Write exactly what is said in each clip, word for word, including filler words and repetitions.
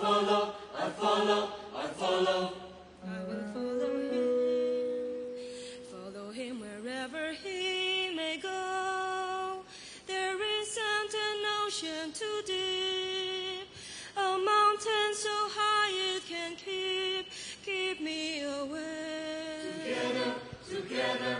Follow, I follow, I follow. I will follow him, follow him wherever he may go. There isn't an ocean too deep, a mountain so high it can keep, keep me away. Together, together,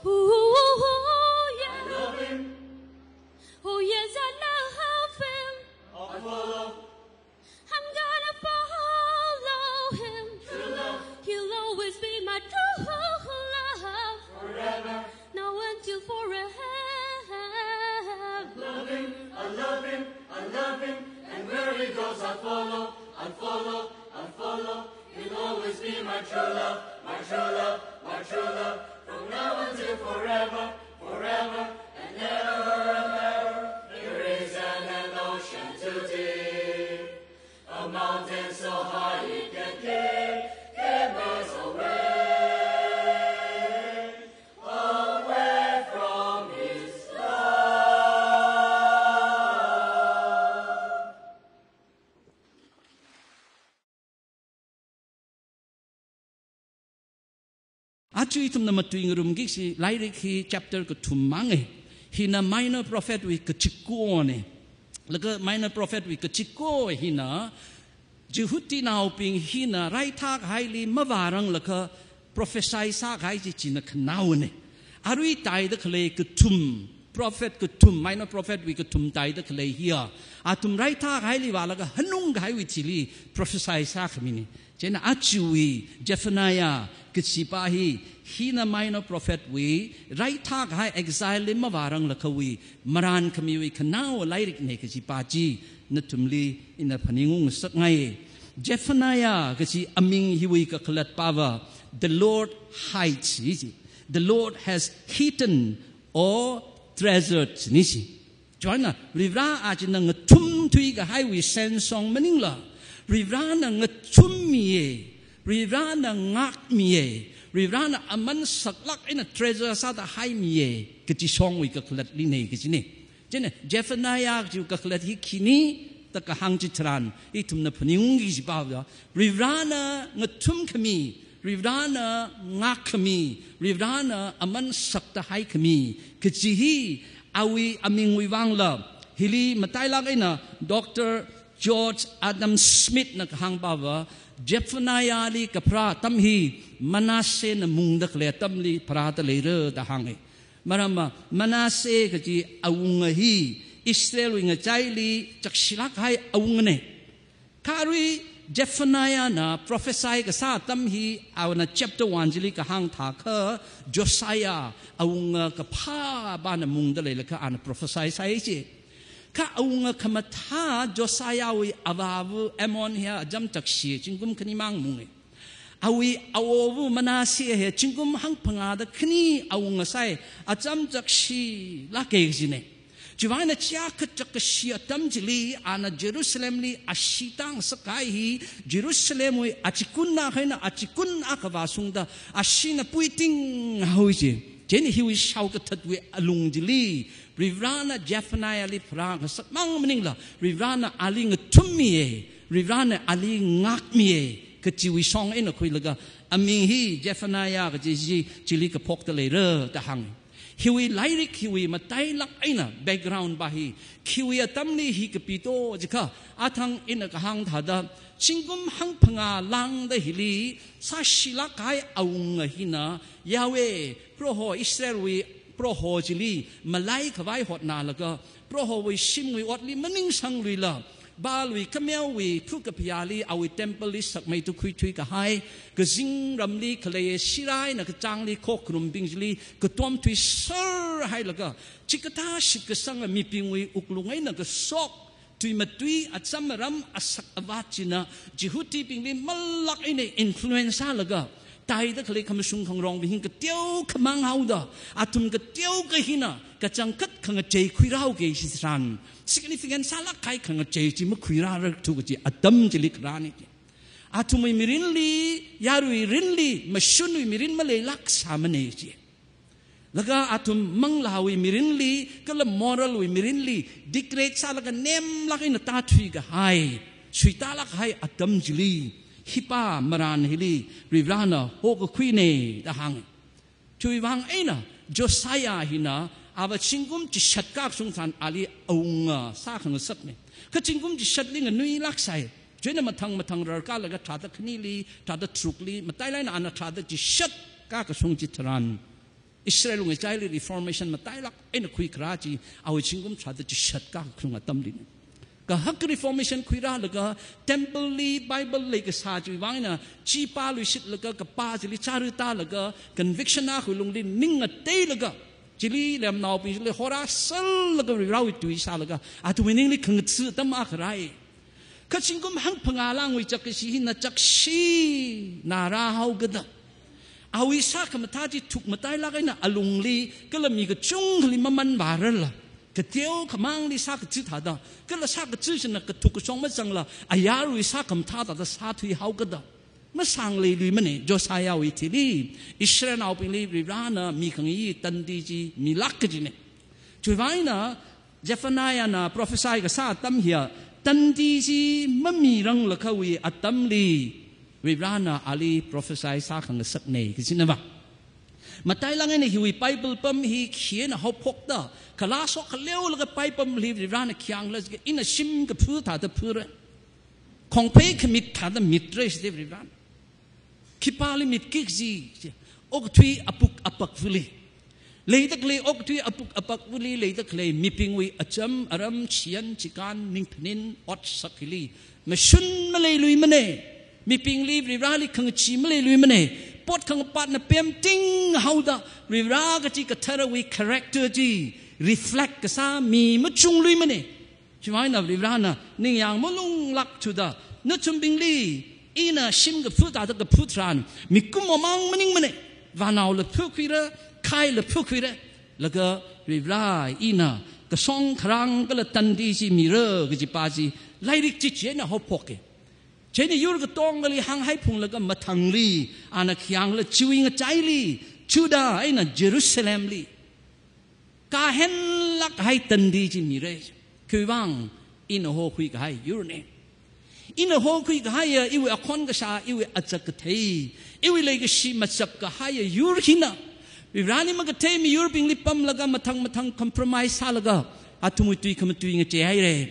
Ooh, ooh, ooh, yeah. Oh yes, I love him. I'm gonna follow him. He'll always be my true love. Forever. Now until forever. I love him, I love him, I love him. And where he goes, I follow, I follow, I follow. You'll always be my true love, my true love, my true love. From now until forever, forever, and ever, and ever. There isn't an ocean too deep, a mountain so high it can keep, keep us away, away from his love. Aja ithumna matuingarumki kachi lairik hi chapter kathum mang e. Hina minor prophet wui kachikone. Laga minor prophet wui kachiko hina Jihudinaobing hina raithahaili mavāranglakha prophesy sākahai chi china khanaone. Arui taida khalei kathum, prophet kathum, minor prophet wui kathum taida khalei hiya, athum raithahaili vālaga hanungkahaiwui thili prophesy sākhamine. Chieina ajawui Zephaniah kachipa hi, hina minor prophet wui raithakahai exile li mavāranglakha wui marānkhamiwui khanao lairikne kachipa chi nathumli ina phaningung ngasakngai. Zephaniah kachi aming hiwui kakhalatpava, The Lord hides, hi chi. The Lord has hidden or treasured ni chi. Chieina, Varivarā china ngathumthuikahaiwui sensong maningla, Varivarāna ngathummiye, Varivarāna ngākmiye, Varivarāna aman saklāk eina treasure sāda haimiye kachi shongwui kakhalatline kachine. Chieina, Zephaniah kachi kakhalat hi khini da kahāng chitharan, ithumna phaningungki kachipava, Varivarāna ngathumkhami, Varivarāna ngākkhami, Varivarāna aman sakda haikhami kachi hi awui amingwui vangla, hili matailāk eina Doctor George Adam Smith na kahāngpava, Zephaniah li kapharā atam hi Manasseh na mungda khalei atamli pharāda leira da hānge. Maramva Manasseh kachi awunga hi Israelwui ngachaili chakshilākhai awungane. Kha arui Zephaniah na prophesy kasā atam hi awuna chapter one chili kahāng thākha, Josiah awunga kaphāpana mungda leilakha ana prophesy sāi chi. Kha awunga khamathā Josiah wui avāva Amon hiya acham chakshi zingkum khani mang munge. Awui awo Manasseh hi zingkum hangphangāda khani awunga sāi, acham chakshilāke kachine. Chiwui vangna chiyākha chakkashi atam chili ana Jerusalem li ashee tāngasakhai hi, Jerusalem wui achikun akha eina achikun akha vāshungda asheena puiting haoi chi. Chieina hiwui shaokathatwui alung chili, Varivarāna Zephaniah li pharāngasak mang maningla, Varivarāna ali ngathummiye, Varivarāna ali ngākmiye kachiwui shong eina khuilaga, aming hi Zephaniah kachi chi chili kaphokta leira da hāng. Hiwui lairik hiwui matailāk eina background pa hi, khiwui atamli hi kapi to jiakha, athang ina kahāng thāda, zingkum hangphangā lāngda hili sāshilākhai awunga hina, Yahweh, Proho Israelwui Proho chili malaikhavai hotnalaga, Prohowui shimwui otli maningsangluila, Baalwui khameowui phukaphayāli awui temple li sakmei tukhuithuikahai, kazingramli khalei Asherah eina kachāngli khokharumbing chili katomthuiserhailaga, chikathā shitkasanga mibingwui wuklung eina kashok, tui matui, acham aram, asak avat china Jihudibingli malāk eina influence sālaga, taida khalei khamashung khangarong bing hi kateokha mang haoda, athum kateokha hina kachangkhat khangachei khuirāhaoki kaji tharan, significant sālāk kahai khangachei chi makhuirārarthu kaji atam chili kharāna. Athumwui mirinli, yaruiwui mirinli, mashunwui mirin maleilāksāmana chi. Laga athum manglāwui mirinli, kala moralwui mirinli, degrade sālaga nemlāk eina tāthui kahai, suitālāk kahai atam chili, hipa marān hili, Varivarana hokakhuina da hānga. Chiwui vang eina, Josiah hina, ava zingkum chishat kashung tharan ali awunga sākhangasakna. Kha zingkum chishatli nganuilāksai. Chieina mathang mathang rarkālaga tharāda khanili, tharāda tharukli, matailāk eina ana tharāda chishat kakashung chitharan, Israel ngachaili reformation matailāk eina khuikharā chi, awui zingkum tharāda chishat kakashung atamlina. Kahak reformation khuirālaga, temple li Bible leikasā chiwui vang eina, chi pāluishitlaga kapā chili chāra tālaga, conviction akha lungli ning ngateilaga, chili lemnaobing chili horāsālaga Varivarawui tui sālaga, athumwui ningli khangatha atam akha rāi. Kha zingkum hangphangā lāngwui chakkashi hina chakshina rāhaokada, awui sākhamathā chi thukmatailāk eina alungli, kala mi kachungkhali mamanvārarla, kateokha mangli sākachi thāda, kala sākachi china kathuk kachong mazangla, ayarwui sākhamathā thāda sāthuihaokada, masānglailuimana, Josiahwui thili, Israelnaobingli Varivarana mikhangayi tandi chi milāk kajina. Chiwui vang eina, Zephaniahna prophesy kasā atam hiya, tandi chi mamiranglakhawui atamli, Varivarana ali prophesy sākhangasakna kajina va. Matailāk eina hiwui Bible pam hi khi eina haophokta, kala shok khaleolaga Bible pamli Varivarana khi hāngkhala jiakha ina shim kaphu thāda phura. Khongphei khamit thāda mitra jida Varivarana. Khipāli mitki kaji, okathui apuk apak vili. Leida khalei okathui apuk apak vili leida khalei mibingwui acham, aram, chiyān, chikān, ningphanin, otsak hili mashun maleiluimana. Mibingli Varivarali khangachee maleiluimana. Pot khangapatna pemting haoda, Varivara kachi katharawui character chi reflect kasā mi machungluimana. Chiwui vang eina Varivarana ningyāng malunglāk thuda, nathumbingli ina shim kaphu thāda kaphu tharan, mikumo mang maningmana, vānaola phukhuira, khaila phukhuira, laga Varivara ina kashong kharang kala tandi chi mira kajipa chi, lairik chi chieina haophoka. Chieina yur katongali hānghaiphunglaga mathangli, ana khi hāngkhala chiwui ngachaili, Judah eina Jerusalemli kahenlāk kahai tandi chi mira. Khiwui vang, ina hokhui kahai yurna. Ina hokhui kahaiya iwui akhon kashā, iwui achak kathei, iwui leikashi machap kahaiya yur hina, Varivarali makathei miyurbingli pamlaga mathang mathang compromise sālaga, athumwui tui khamatui ngacheihaira.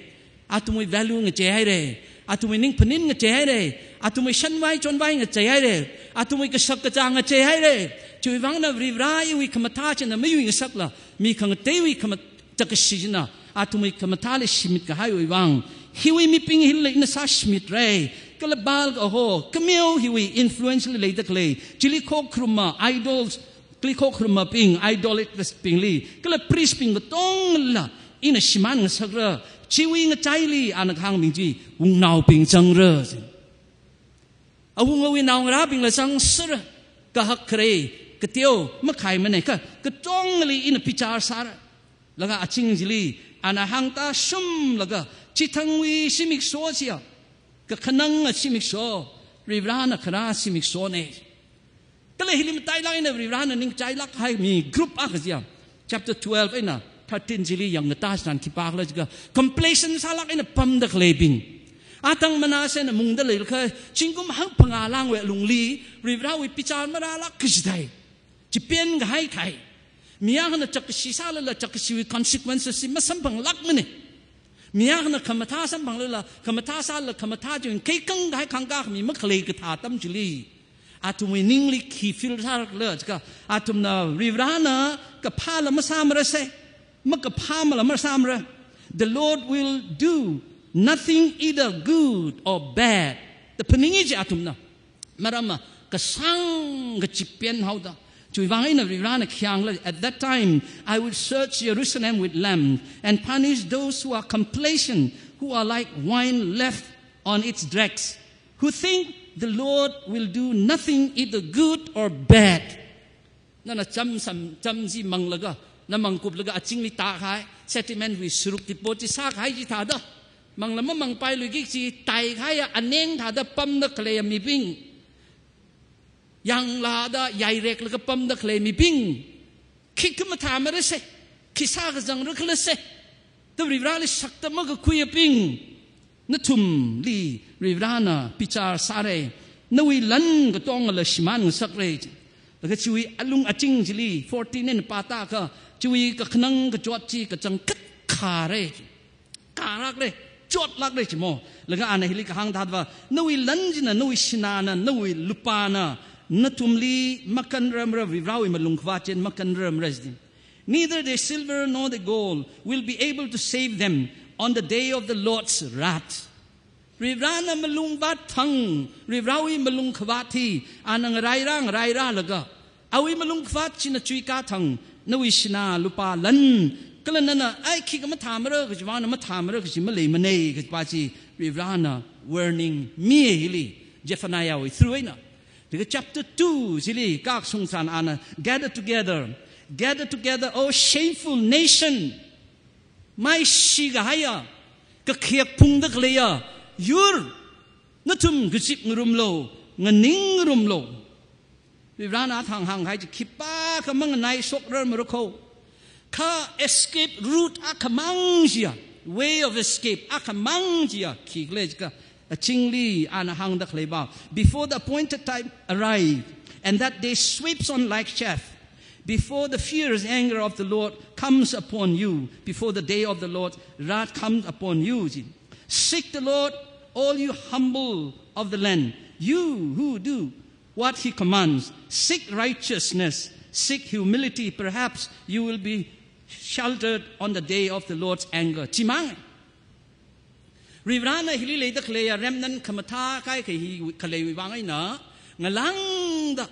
Athumwui value ngacheihaira. Athumwui ningphanin ngacheihaira. Athumwui shanvai chonvai ngacheihaira. Athumwui kashak kazā ngacheihaira. Chiwui vang eina Varivara iwui khamathā china mayuingasakla, mi khangateiwui khama-, chakkashi china athumwui khamathāli shimit kahaiwui vang, hiwui mibing hili ina sāshimitra. Kala Baal kaho, kameo hiwui influence li leida khalei, chili khokharuma, idols, chili khokharumabing, idolatrous bingli, kala priest bing katongla ina shimān ngasakra. Chiwui ngachaili ana kahāngbing chi, wungnaobing zangra. Awungawui naongarābingla zangsera, kahak kharei, kateo makhaimana, kha katongali ina bichar sāra. Laga aching chili, ana hāngtashunglaga, chithangwui zimiksho chiya, kakhananga zimiksho, Varivarana kharā zimikshona. Kala hili matailāk eina Varivarana ningchailāk kahai mi group akha chiya, chapter twelve eina thirteen chili yangkatā tharan khipākhala jiakha, complacent sālāk eina pamda khaleibing. Athang Manassehna mungda leilakha, zingkum hangphangā lāngwui alungli, Varivarawui bichar marālāk kajithai. Chipeng kahai thai. Mi akhana chakkashi sālala chakkashi consequences chi masamphanglākmana. Mi akhana khamathā samphanglala, khamathā sālala khamathā chi kaikhang kahai khangkā mi makhalei kathā atam chili, athumwui ningli khi feel sārakhala jiakha, athumna Varivarana kaphāla masāmarasa, makaphāmala masāmara. The Lord will do nothing either good or bad da phaningi chi athumna. Maramva, kasāng kachipen haoda. Chiwui vang eina Varivarana khi hāngkhala, "At that time, I will search Jerusalem with lamps and punish those who are complacent, who are like wine left on its dregs, who think The Lord will do nothing either good or bad. Nana cham sam, cham chi manglaga, na mangkuplaga achingli tākahai, settlement wui sāruk tipot chi sākahai chithāda, mangla mamangpailuiki kachi taikahaiya aneng thāda pamda khaleiya mibing, yanglada yaireklaga pamda khalei mibing, khikha mathāmarase, khi sākazangra khalase, da Varivarali sakta makakhuiyabing, nathumli Varivarana bichar sāre, nawui lan katongala shimān ngasakre. Laga chiwui alung aching chili, fourteen eina pātākha, chiwui kakhanang kachot chi kachangkhat khare. Kālākre, chotlākre chimo. Laga ana hili kahāng thāda, nawui lan china, nawui sināna, nawui lupāna, nathumli makanrarmara, Varivarawui malungkhavāt chi makanrarmara jidi. Neither the silver nor the gold will be able to save them on the day of the Lord's wrath. Varivarana malungvāt thang, Varivarawui malungkhavāt hi, ana ngarairā, ngarairālaga, awui malungkhavāt china chuikā thang, nawui sinā lupā lan, kala nana, ai khikha mathāmara kachi vangna mathāmara kachi maleimanei kajipa chi, Varivarana warning mi hili, Zephaniahwui through eina. Laga chapter two chili kakashung tharan ana, gather together, gather together, O shameful nation. Maishikahaiya, kakhayak phungda khaleiya yur, nathum kazipngarumlu, nganingngarumlu. Varivarana athang hāngkahai chi khipākha manganaisokrarmara kho. Kha escape route akhamang chiya, way of escape akhamang chiya, khikhala jiakha, achingli ana hāngda khaleiva, before the appointed time arrive, and that day sweeps on like chaff, before the fierce anger of the Lord comes upon you, before the day of the Lord's wrath comes upon you. Seek the Lord, all you humble of the land, you who do what he commands. Seek righteousness, seek humility. Perhaps you will be sheltered on the day of the Lord's anger. Chimang. Varivarana hili leida khaleiya remnant khamathā kaikha hi khaleiwui vang eina, ngalāngda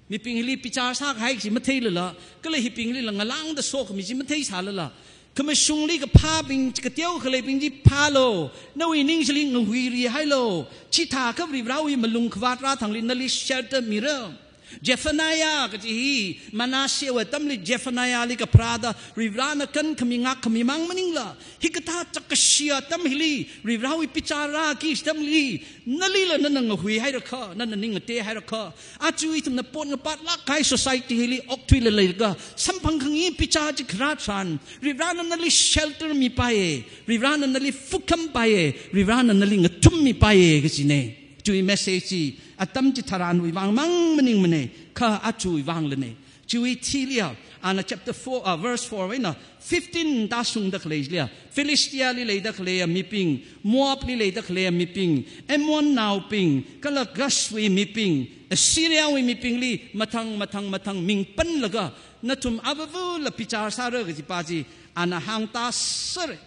mibing hili bichar sākahai kachi matheilala, kala hibing hilila ngalāngda sokhami chi matheisālala, khamashungli kaphābing, kateo khaleibing chi phālu, nawui ning chili ngahuirihailu, chithākha Varivarawui malungkhavāt rāthangli nali shelter mira. Zephaniah kachi hi, Manassehwui atamli Zephaniahli kapharāda, Varivarana kankhami ngākkhami mang maningla, hikathā chākkashiya atam hili, Varivarawui bichar rāki atamli, nalila nana ngahuihairakha, nana ning ngatehairakha, aja ithumna potngapatlāk kahai society hili okthuilaga, samphang khangayi bichar chi kharā tharan, Varivarana nali shelter mipaiye, Varivarana nali fukhampaiye, Varivarana nali ngathum mipaiye kachine. Chiwui message chi atam chitharanwui vang mang maningmane, kha ajawui vanglane. Chiwui thiliya, ana chapter four, ah, verse four eina fifteen tāshungda khalei chiliya, Philistiali leida khaleiya mibing, Moabli leida khaleiya mibing, Ammonnaobing, kala Cushwui mibing, Assyriawui mibingli mathang, mathang, mathang mingpanlaga, nathum avāvula bichar sāra kajipa chi ana hāngtāsere.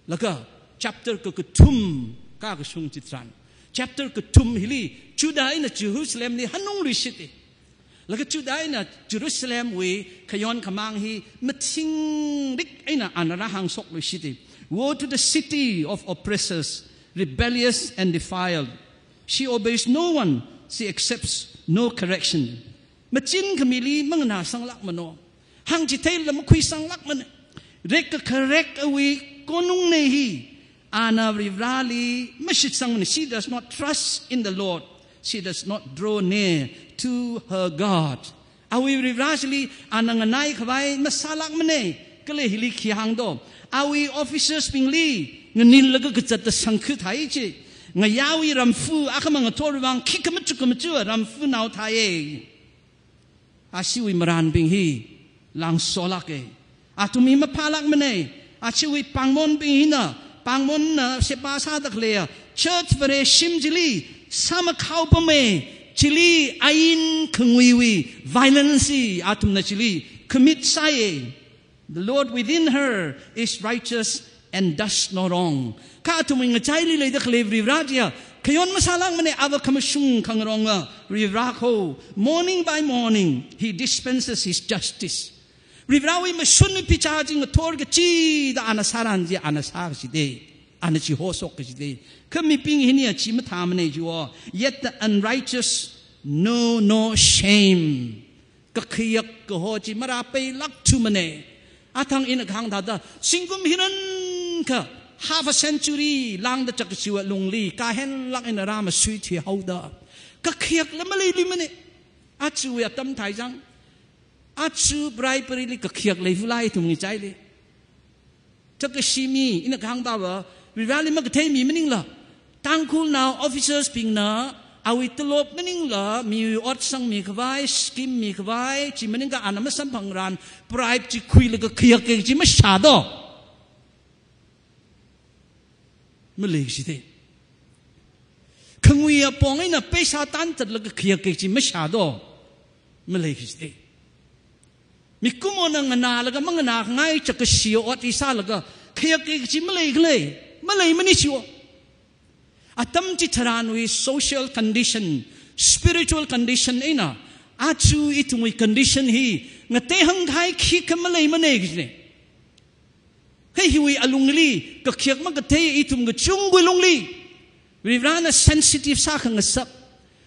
Laga chapter kakathum kakashung chitharan, chapter kathum hili Judah eina Jerusalemli hanungluishite. Laga Judah eina Jerusalemwui khayon khamāng hi mathingrik eina ana rāhāngshokluishite. Woe to the city of oppressors, rebellious and defiled. She obeys no one, she accepts no correction. Machinkhamili manganāsanglākmano. Hāngchitheila makhuisanglākmane. Rekkakharek awui konungne hi. Ana Varivarali mashitsangmane. She does not trust in the Lord. She does not draw near to her God. Awui Varivara chili ana nganaikhavai masālākmane. Kala hili khi hāngdo? Awui officers bingli nganilaga kazata sangkhuithai chi. Ngayāwui ramfu akhamang ngathor vang khikha machuk khamachua ramfunao thāye. Ashiwui marānbing hi langsolāke. Athum hi maphālākmane. Ashiwui pāngmonbing hina, pāngmonna sheba sāda khaleiya church Vare shim chili sāmakhao pame, chili ain khanguiwui violence hi athumna chili commit sāye. The Lord within her is righteous and does no wrong. Kha athumwui ngachaili leida khalei Varivara chiya khayon masālākmane, ava khamashung khangaronga Varivara kho. Morning by morning, he dispenses his justice. Varivarawui mashunwui bichar chi ngathor kachida ana sāran chi ana sākachide. Ana chi hoshok kajite. Kha mibing hina chi mathāmane jiwo. Yet the unrighteous know no shame. Kakhayak kaho chi marāpailāk thumane. Athang ina kahāng thāda, zingkum hirankha, half a century lāngda chākashiwui lungli, kahenlāk eina rāmasuithi haoda. Kakhayakla maleiluimane. Ajawui atam thai chang. Aja bribery li kakhayak leivulai ithum ngachaili. Chākashi mi, ina kahāng thāva, Varivarāli makathei mi maningla, Tangkhulnao officers bingna, awui tolop maningla, miwui ot sangmi khavai, scheme mi khavai, chi maningakha ana masamphang tharan, bribe chi khuilaga khayak kaji mashā do. Malei kajite. Khangui apong eina paisa tantatlaga khayak kaji mashā do. Malei kajite. Mikumona nganālaga manganāngai chākashi ot sālaga khayak kaji malei khala. Maleimane chiwo. Atam chitharanwui social condition, spiritual condition eina, aja ithumwui condition hi, ngatei hāngkahai khikha maleimane kajine. Hei hiwui alungli, kakhayak makathei ithum kachungkhawui lungli, Varivarāna sensitive sākhangasak,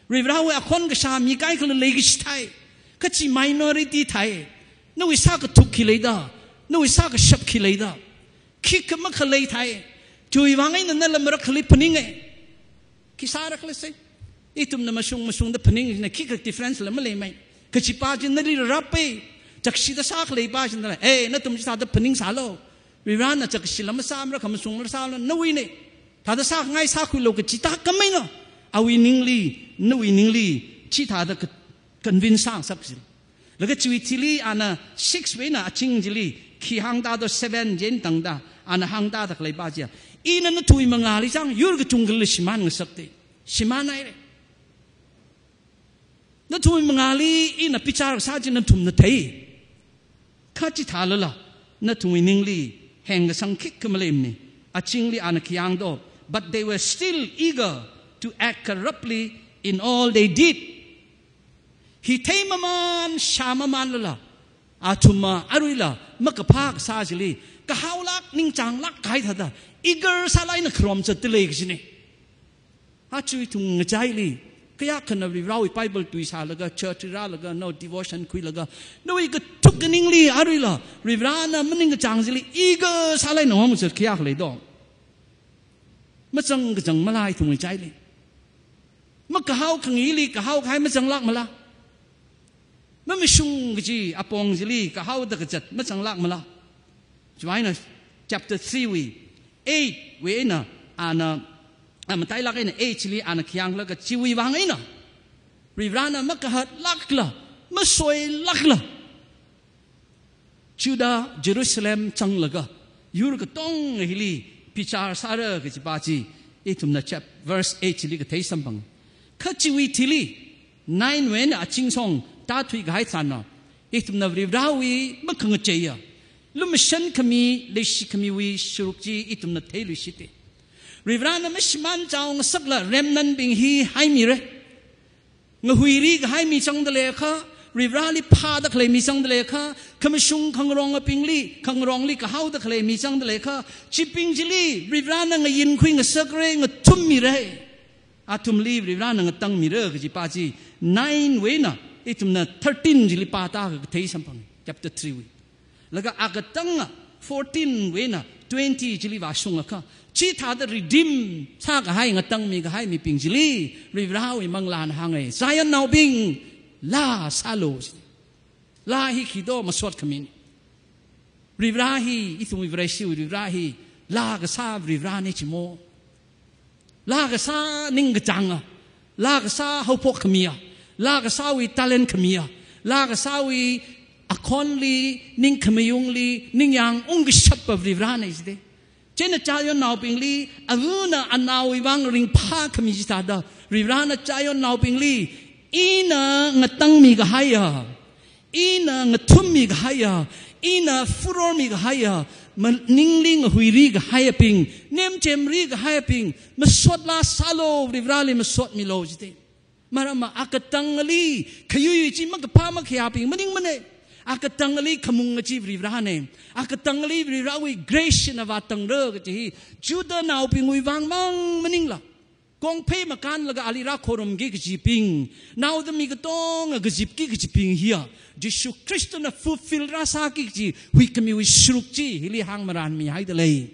Varivarāwui akhon kashā mi kaikhala leikashi thai, kachi minority thai, nawui sākathuk khi leida, nawui sākashap khi leida, khikha makhalei thai, chiwui vang eina nala marakhali phaninge. Khi sāra khala se. Ithumna mashung mashungda phaningna khikha difference la maleimane. Kachipa chi nali rāpai. Chākshida sākhaleipa chi nala, "Eh, nathum chithāda phaningsālu. Varivarāna chākashila masāmara khamashungla sālu, nawuine. Thāda sāngai sākhuilu," kachi thākhamei na. Awui ningli, nawui ningli, chithāda ka-, convince sāngasak chi. Laga chiwui thili ana six wui eina aching chili, khi hāngda do seven chi eina tangda, ana hāngda thākhaleipa chiya. Ina nathumwui mangāli chang, yur kachungkhali shimānngasakte. Shimānhaire. Nathumwui mangāli ina bichar kasā chi nathumna thei. Kha chithālala, nathumwui ningli hengkasang khikha maleimane. Achingli ana khi hāng do, "But they were still eager to act corruptly in all they did." Hi theimaman, shāmamanlala, athumna aruila makaphā kasā chili, kahaolāk ningchānglāk kahai thāda, eager sālāk eina kharom zatda lei kajine. Aja ithum ngachaili, kayākhana Varivarāwui Bible tuisālaga, church rālaga, nawui devotion khuilaga, nawui kathuk kaningli aruila, Varivarāna maningkachāng chili, eager sālāk eina ngarumzat kayākha lei do. Mazang kazangmala ithum ngachaili. Makahao khangili kahao kahai mazanglākmala. Mamashung kaji apong chili kahaoda kazat mazanglākmala. Chiwui eina chapter three wui, eight wui eina ana, a, matailāk eina eight chili ana khi hānglaga chiwui vang eina, Varivarāna makahatlākla, masoilākla, Judah, Jerusalem zanglaga, yur katonga hili bichar sāra kajipa chi, ithumna chap-, verse eight chili kathei samphang. Kha chiwui thili, nine wui eina aching shong tāthuikahai tharanna, ithumna Varivarāwui makhangacheiya, lumashan khami, leishi khamiwui sharuk chi ithumna theiluishite. Varivarāna mashimānchaongasakla remnant bing hi haimire. Ngahuiri kahai mi zangda leiakha, Varivarāli phāda khalei mi zangda leiakha, khamashung khangarong abingli, khangarongli kahaoda khalei mi zangda leiakha, chibing chili Varivarāna ngayinkhuingasakre, ngathummire. Athumli Varivarāna ngatangmira kajipa chi, nine wui eina, ithumna thirteen chili pāda kathei samphang, chapter three wui. Laga akatanga fourteen wui eina twenty chili vāshungakha, chithāda redeem sākahai, ngatangmi kahai mibing chili, Varivarāwui manglāna hānge, Zionnaobing, laa sālu. Laa hi khi do, masot khamine. Varivarā hi, ithumwui Vareshi Varivarā hi, laa kasā Varivarāne chimo. Laa kasā ningkachānga, laa kasā haophok khamiya, laa kasāwui talent khamiya, laa kasāwui akhonli, ningkhamayungli, ningyāng ungkashapa Varivarāna jite. Chieina Zionnaobingli, avana anaowui vang ringphā khami chithāda, Varivarāna Zionnaobingli, ina ngatangmi kahaiya, ina ngathummi kahaiya, ina furormi kahaiya, ma-, ningli ngahuiri kahaiyabing, nemchemri kahaiyabing, masot laa sālu, Varivarāli masotmilu jite. Maramva akatangali, khayuiyui chi makaphā makhayābing maningmane. Akatangli khamung kachi Varivarāna. Akatangli Varivarāwui grace na vātangra kachi hi Judahnaobingwui vang mang maningla, kongphei makānlaga ali rākhorumki kachibing, naoda mi katonga kazipki kachibing hiya Jishu Khristana fulfill rāsāki kachi huikhamiwui sruk chi hili hāngmaranmihaida lei.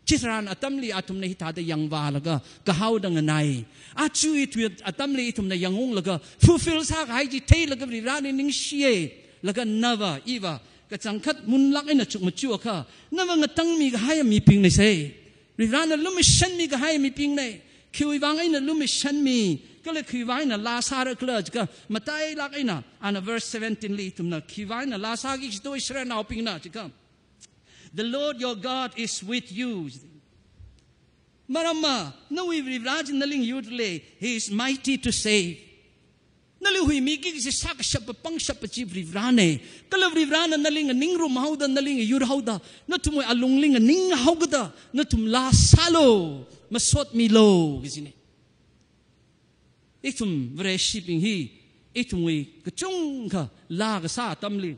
Chitharan atamli athumna hithāda yangvālaga kahaoda nganai. Aja ithum atamli ithumna yangunglaga fulfill sākahai chi theilaga Varivarāli ningshiya. Laga nava iva kachangkhat munlāk eina chukmachuakha, nava ngatangmi kahai mibingna sai. Varivarāna lumashanmi kahai mibingna. Khiwui vang eina lumashanmi, kala khiwui vang eina laa sāra khala jiakha, matailāk eina ana verse seventeen li ithumna khiwui vang eina laa sāki kachi to Israelnaobingna jiakha, "The Lord your God is with you." Maramva, nawui Varivarā chi nali ngayurda lei, He is mighty to save. Nali huimiki kachi sākashappa pangshappa chi Varivarāna. Kala Varivarāna nali nganingrumhaoda, nali ngayurhaoda, nathumwui alungli nganinghaokida, nathum laa sālu, masotmilu kachina. Ithum Vareshibing hi, ithumwui kachungkha laa kasā atamli,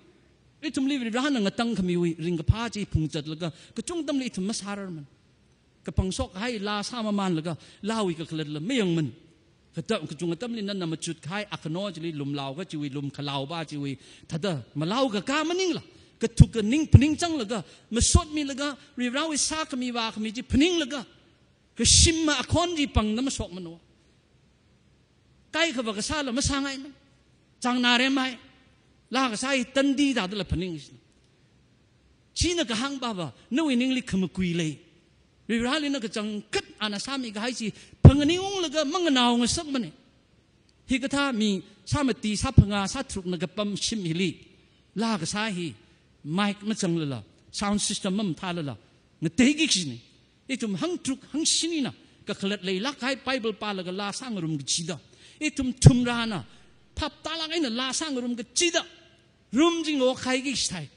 ithumli Varivarāna ngatangkhamiwui ringkaphā chi phungzatlaga kachungkha atamli ithum masārarmana. Kapangshok kahai laa sāmamanlaga laawui kakhalatla mayangmana. Kata, kachungkha atamli nana machutkahai akhano chili lumlaoakha chiwui lumkhalaopa chiwui thāda malao kakā maningla, kathuk kaning phaningchanglaga, masotmilaga, Varivarāwui sākhami vākhami chi phaninglaga, kashimma akhon chi pangda mashokmana. Kaikhava kasāla masāngaimana. Chāngnaremhai. Laa kasā hi tandi thādala phaning. China kahāngpava, nawui ningli khamakui lei. Varivarāli na kachangkhat ana sāmi kahai chi phanganingunglaga manganao ngasakmana. Hikathā mi sāmati, sāphangā, sātharukna kapam shim hili laa kasā hi mic mazanglala, sound system mamathālala, ngateiki kachina. Ithum hangtharuk hangshini eina kakhalat leilāk kahai Bible pālaga laa sāngarum kachida, ithum thumrana phaptālāk eina laa sāngarum kachida, room chi ngokhaiki kachithai,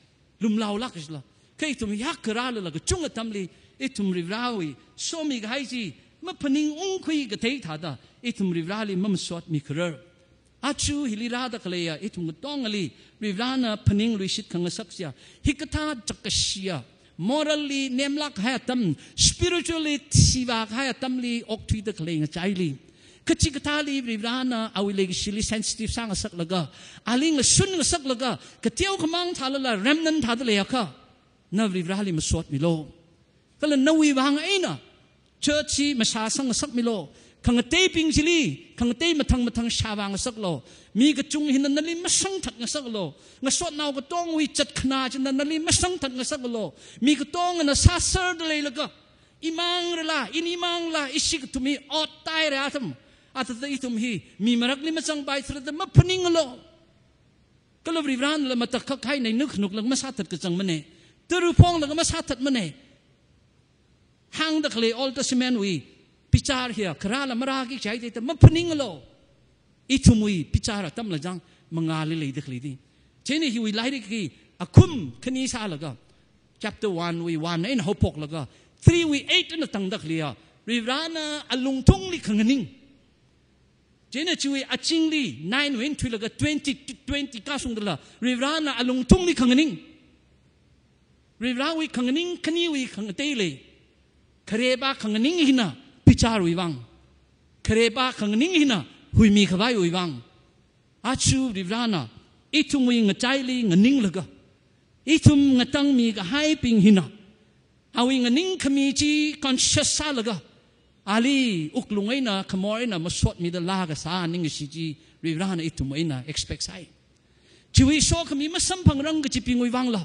lumlaolāk kachila. Kha ithum yak kharālala kachungkha atamli ithum Varivarāwui somi kahai chi maphaningungkhui kathei thāda, ithum Varivarāli mamasotmi kharar. Aja hili rāda khaleiya ithum katongali Varivarāna phaningluishit khangasak chiya, hikathā chākkashiya, morally nemlāk kahai atam, spiritually thivā kahai atamli okthuida khalei ngachaili, kachikathāli Varivarāna awui leikashili sensitive sāngasaklaga, ali ngashun ngasaklaga, kateokhamang thālala remnant thāda leiakha, na Varivarāli masotmilu. Kala nawui vang eina church chi mashāsang ngasakmilu. Khangateibing chili khangatei mathang mathang shāvā ngasaklu. Mi kachung hina nali masangthat ngasaklu. Ngasotnao katongawui chatkhana china nali masangthat ngasaklu. Mi katongana sāserda leilaga, imang rala, inimang la, ishi kathum hi ot taira atam, athāda ithum hi mi marakli mazangpai tharada maphaninglu. Kala Varivarānala matakhak hai nei nuk nuk laga masāthat kachangmana. Tara phonglaga masāthatmana. Hāngda khalei Old Testament wui bichar hiya kharāla marāki kachi thāda maphaninglu. Ithumwui bichar atamla chang mangāli leida khalei di. Chieina hiwui lairik hi akhum khani sālaga, chapter one wui one eina haophoklaga three wui eight eina tangda khaleiya, Varivarāna alungthungli khanganing. Chieina chiwui azingli nine wui eina thuilaga twenty, twenty kasungdala, Varivarāna alungthungli khanganing. Varivarāwui khanganing khaniwui khangatei lei. Kharepā khanganing hina bicharwui vang. Kharepā khanganing hina huimi khavaiwui vang. Aja Varivarāna ithumwui ngachaili nganinglaga, ithum ngatangmi kahaibing hina awui nganingkhami chi conscious sālaga, ali wuklung eina khamor eina masotmida laa kasā ningkashi chi Varivarāna ithum eina expect sāi. Chiwui sokhami masamphangrang kachibingwui vangla,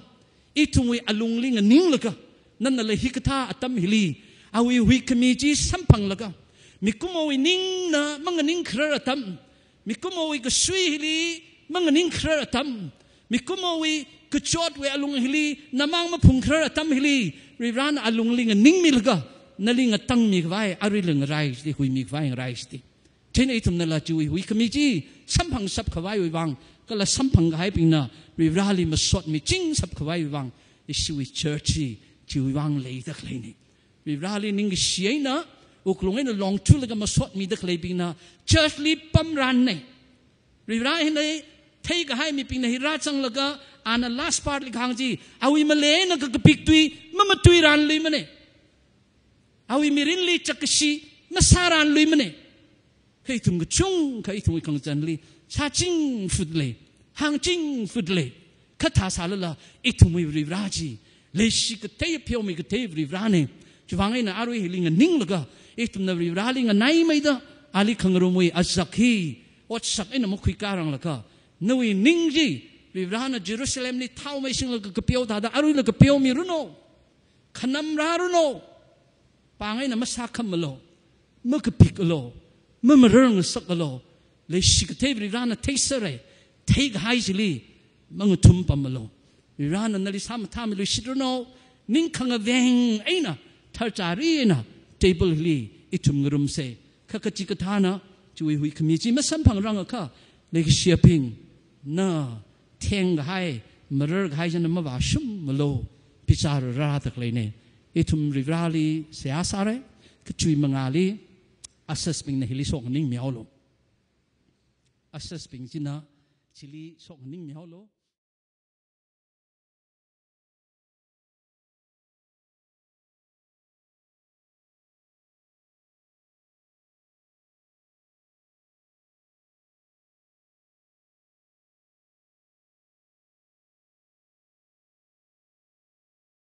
ithumwui alungli nganinglaga, nanala hikathā atam hili awui huikhami chi samphanglaga, mikumowui ningna manganing kharar atam, mikumowui kasui hili manganing kharar atam, mikumowui kachotwui alung hili namang maphung kharar atam hili, Varivarāna alungli nganingmilaga, nali ngatangmi khavai, aruila ngarai shiti, huimi khavai ngarai shiti. Chieina ithumnala chiwui huikhami chi samphangshap khavaiwui vang, kala samphang kahaibingna Varivarāli masotmichingshap khavaiwui vang, ishiwui church chi chiwui vang leida khaleina. Varivarāli ningkashi eina, wuklung eina longthulaga masotmida khaleibingna church li pamranna. Varivarā hina theikahai mibingna hi rāzanglaga, Ana last part li kahāng chi, awui maleina kakapik tui, mamatuiranluimane. Awui mirinli chakkashi, masāranluimane. Kha ithum kachungkha ithumwui khangazanli, sāchingfut lei, hāngchingfut lei. Kha thāsālala, ithumwui Varivara chi, leishi kathei pheomi kathei Varivarane. Chiwuivang eina arui hili nganinglaga, ithumna Varivarali nganaimeida, ali khangarumwui azak hi, otsak eina makhuikāranglakha, nawui ning chi, Varivarana Jerusalemli thaomei singlaga kapeo thāda, aruila kapeomiruno. Khanam rāruno. Pāng eina masākhamalu, makapikalu, mamarar ngasakalu. Leishi kathei Varivarana theisere, theikahai chili mangathumpammalu. Varivarana nali sāmathāmiluishitruno, ningkhang aveng eina, tharchari eina, table li ithum ngarumse. Kha kachikathāna, chiwui huikhami chi masamphangrangakha, leikashiyabing, na thengkahai, mararkahai china mavāshungmalu, bichar rāda khaleine. Ithum Varivarali seihā sāre, kachiwui mangāli, ushers bingna hili shoknganingmihaolu. Ushers bing china, chili shoknganingmihaolu.